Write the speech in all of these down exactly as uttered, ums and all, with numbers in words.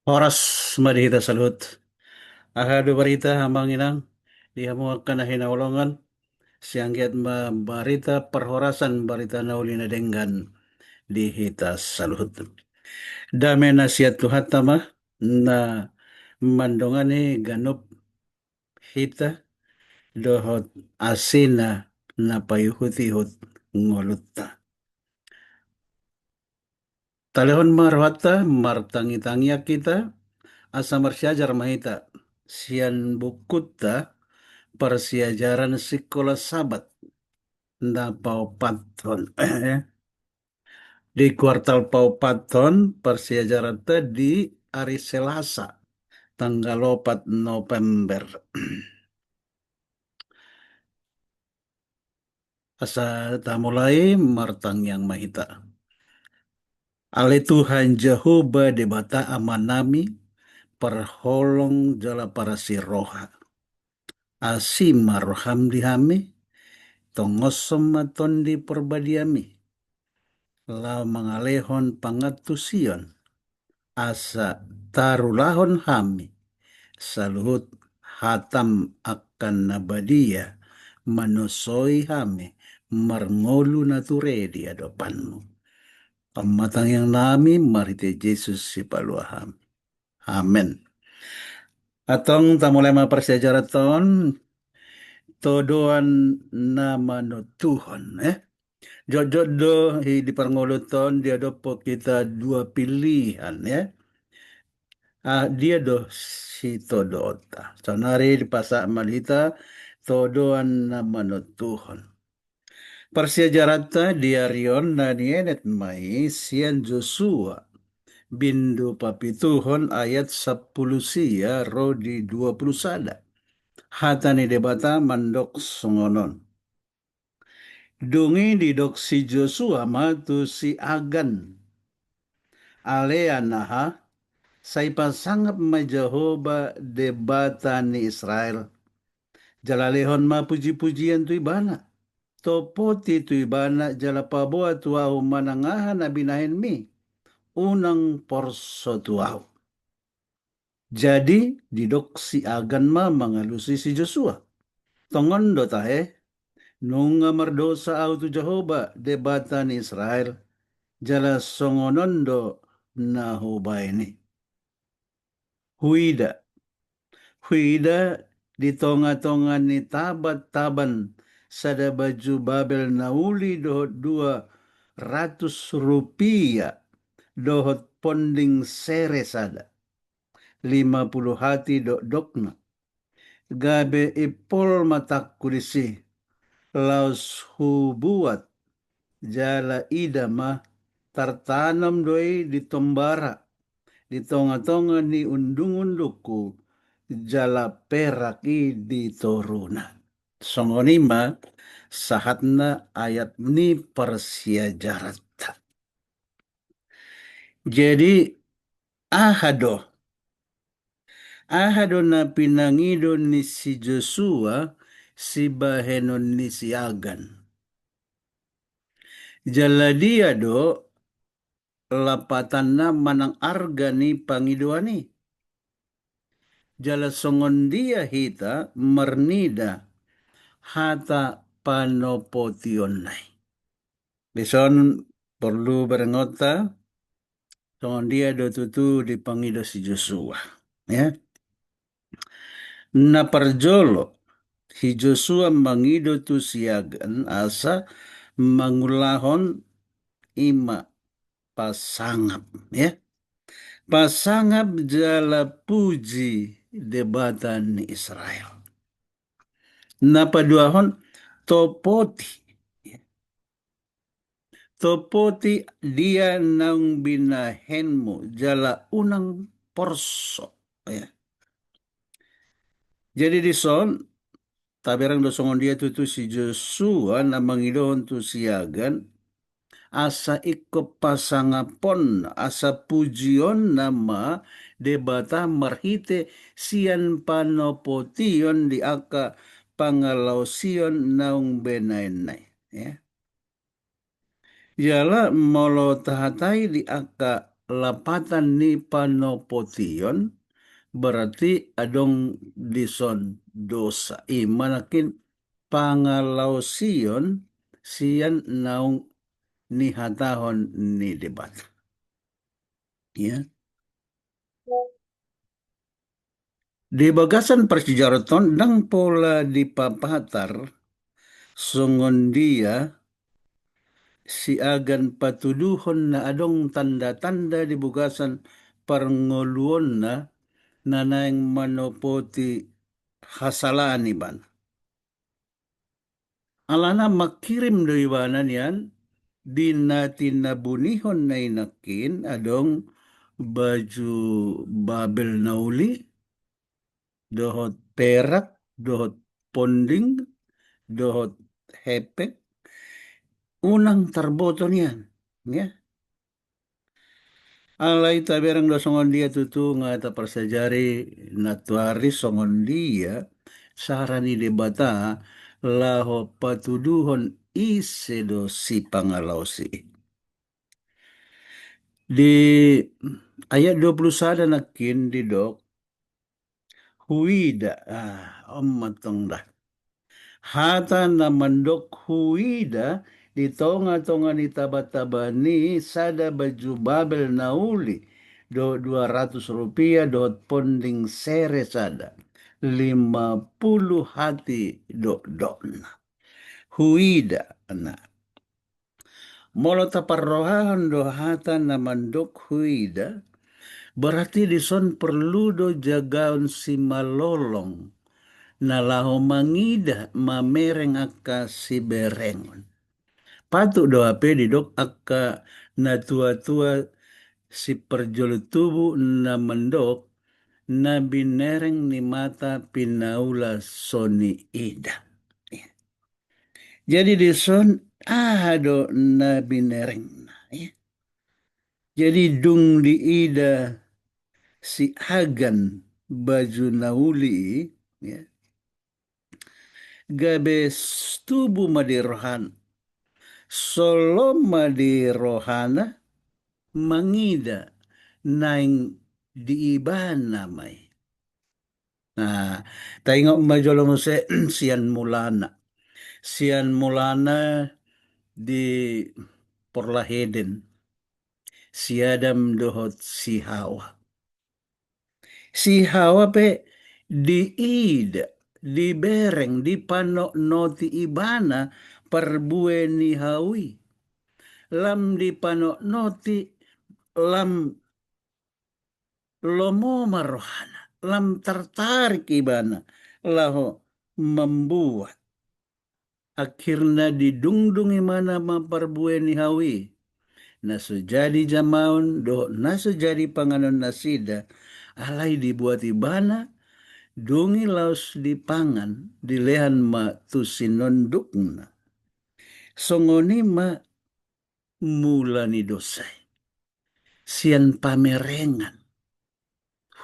Horas ma di hita saluhut. Aha do barita, amang inang, di hamu angka na hinaholongan? Sai anggiat ma barita parhorasan, barita na uli na denggan di hita saluhut. Dame na sian Tuhanta ma na mandongani ganup hita dohot asina na paihutihut ngolunta. Talehon ma rohanta, martangitangiang hita, asa marsiajar ma hita sian bukunta Parsiajaran Sikola Sabat na paopathon. Di kuartal paopathon, parsiajaranta di ari Selasa, tanggal opat November. Asa tamulai, martangiang ma hita. Ale Tuhan Jahowa Debata Amanami, parholong jala parasi roha. Asi ma roham di hami, tongoshon ma Tondi Parbadiami, laho mangalehon pangantusion, asa tarulahon hami saluhut hatam angka na badia, manosoi hami marngolu na ture di adopanmu. On ma tangiang nami marhite Jesus Sipalua hami. Amen. Antong tamulai ma parsiajaran on, todoan na manontuhon, eh. Jotjot do i di parngoluon on, dia do po kita dua pilihan, ya. Ah, dia do sitodoonta. Saonari dipasahat ma di hita todoan na manontuhon. Parsiajaranta di ari on na nienet ma i sian Josua, bindu papituhon ayat sampulu sia ro di dua pulu sada. Hata ni Debata mandok songon on. Dung i didok si Josua ma tu si Agan. Ale anaha, sai pasangap ma Jahowa Debata ni Israel. Jala lehon ma pujipujian tu ibana. Topoti tu ibana jala paboa tu ahu manang aha na binahenmi. Unang porso tu ahu. Jadi didok si Agan ma mangalusi si Josua. Tongon do tahe, nunga mardosa ahu tu Jahowa Debata ni Israel, jala songon on do na hubaen i. Huida, huida di tongatonga ni tabantaban sada baju Babel na uli dohot dua ratus rupia dohot ponding sere sada. Lima pulu hati dokdokna. Gabe impol ma tangku disi, laos hubuat, jala ida ma, tartanom do i di tombara, di tongatonga ni undungundungku, jala perak i di toruna. Songon i ma sahatna ayat ni parsiajaranta. Jadi, aha do? Aha do na pinangido ni si Josua sibahenon ni si Agan? Jala dia do lapatanna manang arga ni pangidoan i? Jala songon dia hita marnida hata panopotionna i? Dison porlu berengonta, songon dia do tutu dipangido si Josua, ya. Na parjolo, si Josua mangido tu si Agan asa mangulahon i ma pasangap, ya. Pasangap jala puji Debata ni Israel. Na paduahon, topoti. Topoti dia naung binahenmu jala unang porso. Ya. Jadi dison, taberang do songon dia tutu si Josua na mangidohon tu si Agan, asa ingkon pasangapon, asa pujionna ma Debata marhite sian panopotion di angka pangalaosion naung binaenna i. Ya. Jala molo tahatai di angka lapatan ni panopotion, berarti adong dison dosa. I ma nangkin pangalaosion sian naung nihatahon ni Debata. Ya. Di bagasan parsiajaran on ndang pola dipapatar songon dia siagan patuduhon na adong tanda-tanda di bagasan parngoluonna na naeng manopoti hasalaan ibana. Alana mangkirim do ibana nian di na tinabunihon na i nangkin adong baju Babel na uli, dohot perak, dohot ponding, dohot hepeng, unang tarboto nian, ya. Alai tabereng do songon dia tutu nga taparsajari nantuari songon dia cara ni Debata laho patuduhon ise do sipangalaosi. Di ayat dua puluh sada nangkin didok, huida, ah, on ma tong da. Hata na mandok huida di tonga-tonga ni taba-taba ni sada baju Babel na uli, dohot dua ratus rupiah, dohot ponding sere sada, lima puluh hati dokdokna. Huida, na. Molo taparrohahon do hata na mandok huida, berarti dison perlu do jagaon simalolong na laho mangida mamereng angka siberengon. Patut do hape didok angka na tua-tua siparjolo tubu na mandok, na binereng ni mata pinaula so niida. Jadi dison aha do na binerengna, ya. Jadi dung diida si agan baju na uli, ya, gabe s-, tubu ma di rohana. Solo ma di rohana mangida naeng di ibana ma i. Nah, taingot ma jolo muse sian mulana. Sian mulana di Porla Eden. Si Adam dohot si Hawa. Si Hawa pe diida, dibereng, dipanotnoti ibana parbue ni hau i. Lam dipanotnoti, lam lomo ma rohana, lam tertarik ibana laho mambuat. Akhirna didungdung ibana ma parbue ni hau i. Na so jadi jamaon dohot na so jadi panganon nasida, alai dibuat ibana, dung i laos dipangan, dilehon ma tu sinondukna. Songon i ma mula ni dosa i. Sian pamerengan.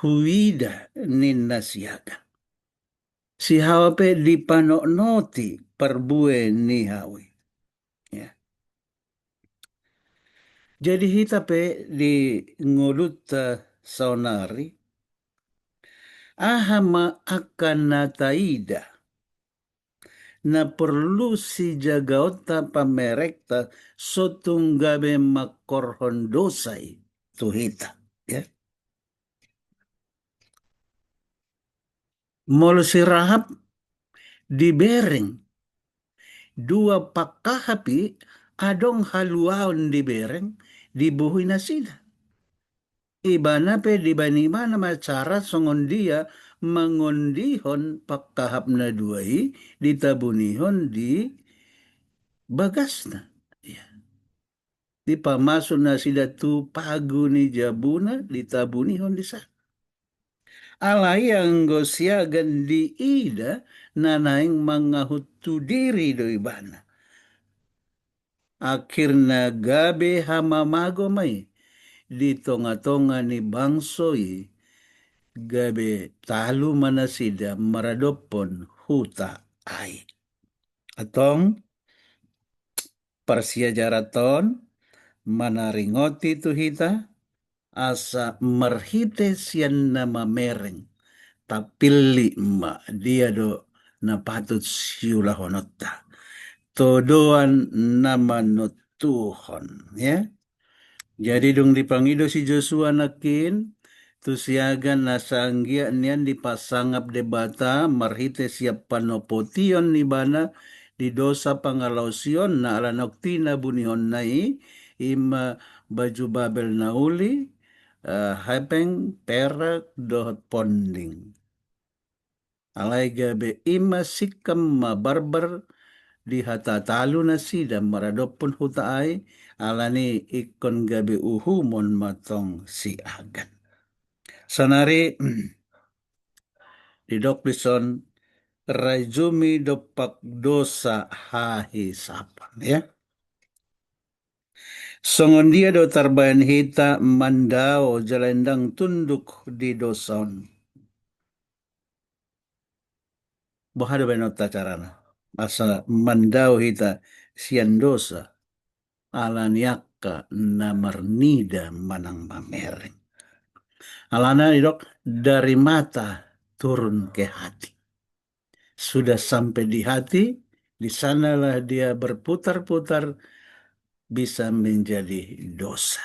Huida ninna si agan. Si Hawa pe dipanotnoti parbue ni hau i. Ya. Jadi hita pe di ngolunta saonari, aha ma angka na taida na porlu sijagaonta pamerengta so tung gabe mangkorhon dosa i tu hita, ya. Molo si Rahab dibereng dua pangkahap i, adong haluaon dibereng di bohi nasida. Ibana pe dibaen ibana ma cara songon dia mangondihon pangkahap na dua i ditabunihon di bagasna. Ya. Dipamasu nasida tu pagu ni jabuna ditabunihon di sana. Alai anggo si agan diida na naeng mangahut tu diri do ibana. Akhirna gabe hamamago ma i di tonga-tonga ni bangso i, gabe talu ma nasida maradophon huta ai. Antong parsiajaran on manaringoti tu hita, asa marhite sian na mamereng, tapillit ma dia do na patut siulahononta. Todoan na manontuhon, ya. Jadi dung dipangido si Josua nangkin tu si Agan asa anggiat nian dipasangap Debata marhite sian panopotion ni ibana di dosa pangalaosionna ala naung tinabunihonna i, ima baju Babel na uli, eh, hepeng, perak, dohot ponding. Alai gabe ima singkam ma barbar di hata talu nasida maradophon huta ai, alani ingkon gabe uhumon ma tong si Agan. Saonari didok dison rajumi dompak dosa hahisapon, ya. Songon dia do tarbaen hita mandao jala ndang tunduk di dosa on? Boha do baenonta carana asa mandao hita sian dosa, alani angka na marnida manang mamereng? Alana didok dari mata turun ke hati. Sudah sampai di hati, di sanalah dia berputar-putar, bisa menjadi dosa.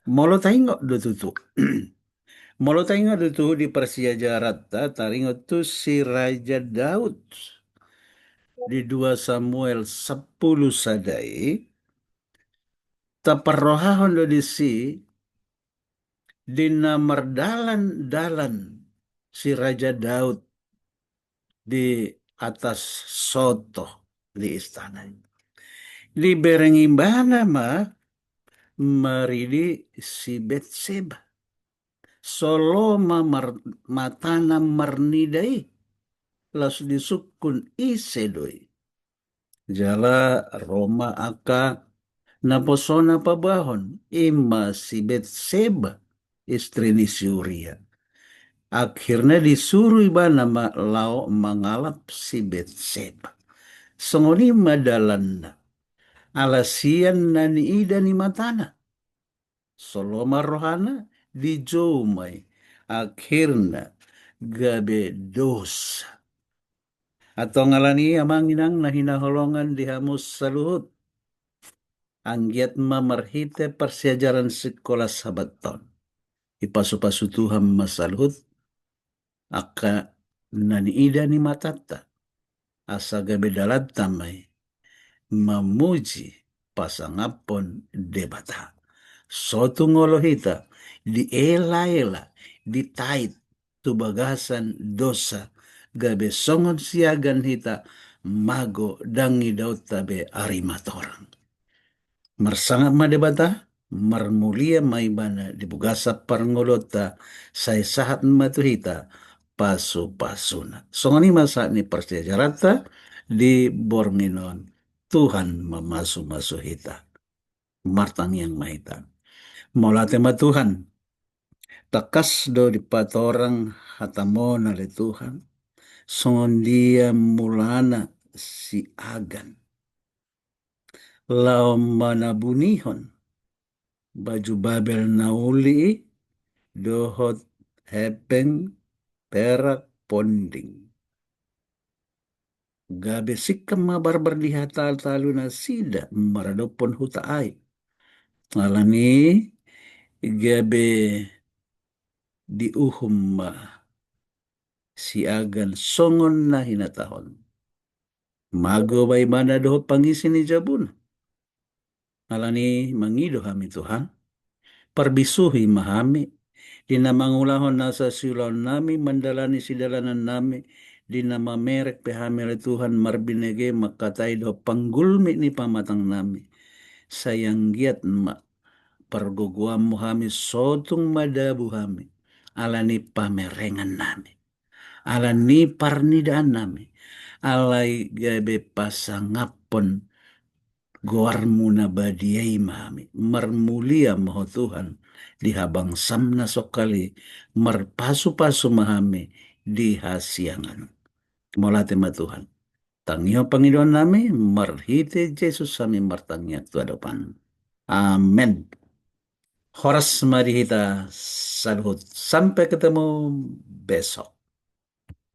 Molo taingot do tutu. Molo taingot do tutu di parsiajaranta, taringot tu si Raja Daud di dua Samuel sampulu sada i, taparrohahon do disi di na mardalan-dalan si Raja Daud di atas soto di istana i. Dibereng ibana ma maridi si Betseba. Solo ma mar-, matana marnida i, laos disungkun ise do i. Jala ro ma angka naposona paboahon, ima si Betseba, istri ni si Uria. Akhirna disuru ibana ma laho mangalap si Betseba. Songon i ma dalanna. Ala sian na niida ni matana. Solo ma rohana, dijou ma i. Akhirna gabe dosa. Antong alani i amang inang na hinaholongan di hamu saluhut. Anggiat ma marhite parsiajaran sikola Sabat on, dipasupasu Tuhan ma saluhut angka na niida ni matanta, asa gabe dalanta ma i mamuji pasangaphon Debata. Sotung olo hita dielaela, ditait tu bagasan dosa, gabe songon si Agan hita, mago ndang idaonta be ari matorang. Marsangap ma Debata, marmulia ma Ibana di bagasan parngoluonta, sai sahat ma tu hita pasupasuna. Songon i ma sahat ni parsiajaranta di borngin on. Tuhan mamasumasu hita. Martangiang ma hita. Mauliate ma Tuhan. Tangkas do dipatorang hataMon ale Tuhan. Songon dia mulana si Agan laho manabunihon baju Babel na uli i, dohot hepeng, perak, ponding. Gabe singkam ma barbar di hata talu nasida maradophon huta ai. Alani i gabe diuhum ma si Agan songon na hinatahon. Mago ma ibana dohot pangisi ni jabuna. Alani i mangido hami Tuhan, parbisuhi ma hami, di na mangulahon nasa siulaonnami, mandalani sidalanannami, di na mamereng pe hami ale Tuhan, marbinege mangkatai dohot panggulmit ni pamatangnami. Sai anggiat ma pargogoanMu hami, sotung madabu hami, alani pamerengannami. Alani parnidaannami, alai gabe pasangaphon goarMu na badia i ma hami. Marmulia ma Ho Tuhan di habangsam na songkali, marpasupasu ma hami di hasiangan. Mauliate ma Tuhan. Tangihon pangidoannami, marhite Jesus hami martangiang tu adopanMu. Amen. Horas ma di hita saluhut. Sampai ketemu besok.